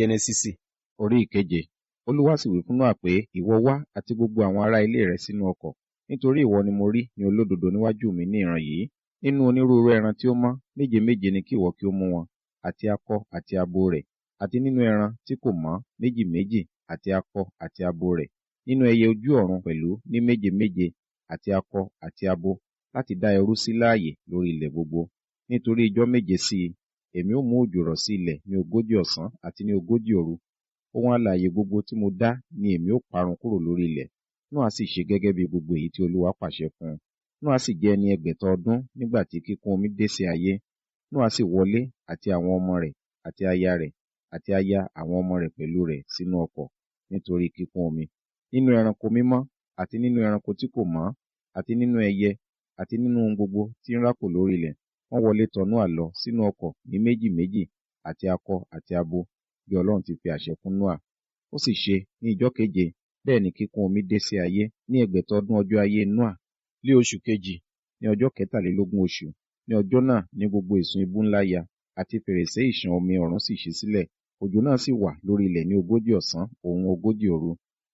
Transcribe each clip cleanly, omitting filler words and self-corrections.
Jẹ́nẹ́sísì Orí ìkeje. Olúwa sì wí fún Nóà pé, ìwọ wá àti gbogbo àwọn ará ilé rẹ sínú ọkọ̀, nítorí ìwọ ni mo rí ní olódodo níwájú mi ní ìran yìí. Nínú onírúurú ẹran tí ó mọ́, méje méje ni kí ìwọ kí ó mú wọn, àti akọ àti abo rẹ̀, àti nínú ẹran tí kò mọ́, méjì méjì, àti akọ àti abo rẹ̀. Nínú ẹyẹ ojú ọ̀run pẹ̀lú ní méje méje, àti akọ àti abo, láti dá ẹrú sí láàyè lórí ilẹ̀ gbogbo. Nítorí ijọ́ méje sí i, èmi ó mú òjò rọ̀ sí ilẹ̀ ní ogójì ọ̀sán àti ní ogójì òru. Ohun alààyè gbogbo tí mo dá ni èmi ó parun kúrò lórí ilẹ̀. Nóà sì ṣe gẹ́gẹ́ bí gbogbo èyí tí Olúwa pàṣẹ fún un. Nóà sì jẹ́ ẹni ẹgbẹ̀ta ọdún nígbà tí kíkún omi dé sí ayé. Nóà sì wọlé àti àwọn ọmọ rẹ̀ àti aya rẹ̀ àti aya àwọn ọmọ rẹ̀ pẹ̀lú rẹ̀ sínú ọkọ̀ nítorí kíkún omi. Nínú ẹranko mímọ́ àti nínú ẹranko tí kò mọ́, àti nínú ẹyẹ, àti nínú ohun gbogbo tí ń rákò lórí ilẹ̀, wọ́n wọlé tọ Nóà lọ sínú ọkọ̀ ní méjì méjì, àti akọ àti abo, bí Ọlọ́run ti fi àṣẹ fún Nóà. Ó sì ṣe ní ijọ́ keje, bẹ́ẹ̀ ni kíkún omi dé sí ayé ní ẹgbẹ̀ta ọdún ọjọ́ ayé Nóà, lé oṣù kejì, ní ọjọ́ kẹtàlélógún oṣù. Ní ọjọ́ náà ni gbogbo ìsun ibú ńlá ya, àti fèrèsé ìṣàn omi ọ̀run sì ṣí sílẹ̀. Òjò náà sì wà lórí ilẹ̀ ní ogójì ọ̀sán òun ogójì òru.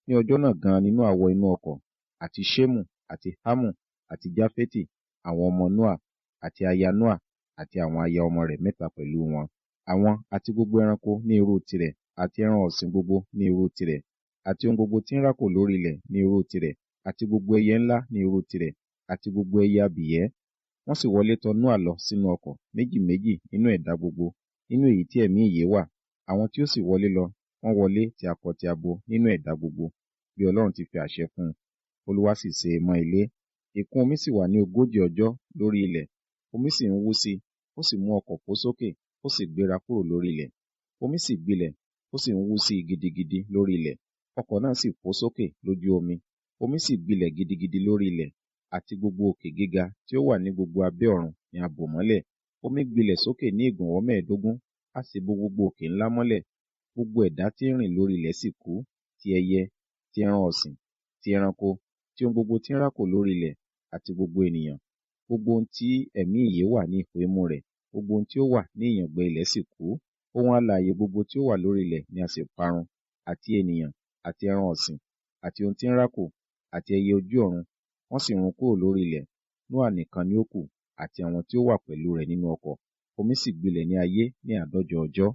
Ní ọjọ́ náà gan-an ni Nóà wọ inú ọkọ̀, àti Ṣémù, àti Hámù, àti Jáfétì, àwọn ọmọ Nóà, àti aya Nóà, àti àwọn aya ọmọ rẹ̀ mẹ́ta pẹ̀lú wọn. Àwọn àti gbogbo ẹranko ní irú tirẹ̀, àti ẹran ọ̀sìn gbogbo ní irú tirẹ̀, àti ohun gbogbo tí ń rákò lórí ilẹ̀ ní irú tirẹ̀, àti gbogbo ẹyẹ ńlá ní irú tirẹ̀, àti gbogbo ẹyẹ abìyẹ́. Wọ́n sì wọlé tọ Nóà lọ sínú ọkọ̀, méjì méjì nínú ẹ̀dá gbogbo, nínú èyí tí ẹ̀mí ìyè wà. Àwọn tí ó sì wọlé lọ, wọ́n wọlé ti akọ ti abo nínú ẹ̀dá gbogbo, bí Ọlọ́run ti fi àṣẹ fún un. Olúwa sì sé e mọ́ ilé. Ìkún omi sì wà ní ogójì ọjọ́ lórí ilẹ̀. Omi sì ń wú sí i, ó sì mú ọkọ̀ fò sókè, ó sì gbéra kúrò lórí ilẹ̀. Omi sì gbilẹ̀, ó sì ń wú sí i gidigidi lórí ilẹ̀. Ọkọ̀ náà sì fò sókè lójú omi. Omi sì gbilẹ̀ gidigidi lórí ilẹ̀, àti gbogbo òkè gíga tí ó wà ní gbogbo abẹ́ ọ̀run ni a bò mọ́lẹ̀. Omi gbilẹ̀ sókè ní ìgbọ̀nwọ́ mẹ́ẹ̀ẹ́dógún, a sì bo gbogbo òkè ńlá mọ́lẹ̀. Gbogbo ẹ̀dá tí ń rìn lórí ilẹ̀ sì kú, ti ẹyẹ, ti ẹran ọ̀sìn, ti ẹranko, ti ohun gbogbo tí ń rákò lórí ilẹ̀, àti gbogbo ènìyàn. Gbogbo ohun tí ẹ̀mí ìyè wà ní ihò imú rẹ̀, gbogbo ohun tí ó wà ní ìyàngbẹ ilẹ̀ sì kú. Ohun alààyè gbogbo tí ó wà lórí ilẹ̀ ni a sì parun, àti ènìyàn, àti ẹran ọ̀sìn, àti ohun tí ń rákò, àti ẹyẹ ojú ọ̀run, wọ́n sì run kúrò lórí ilẹ̀. Nóà nìkan ni ó kù, àti àwọn tí ó wà pẹ̀lú rẹ̀ nínú ọkọ̀. Omi sì gbilẹ̀ ní ayé ní àádọ́jọ ọjọ́.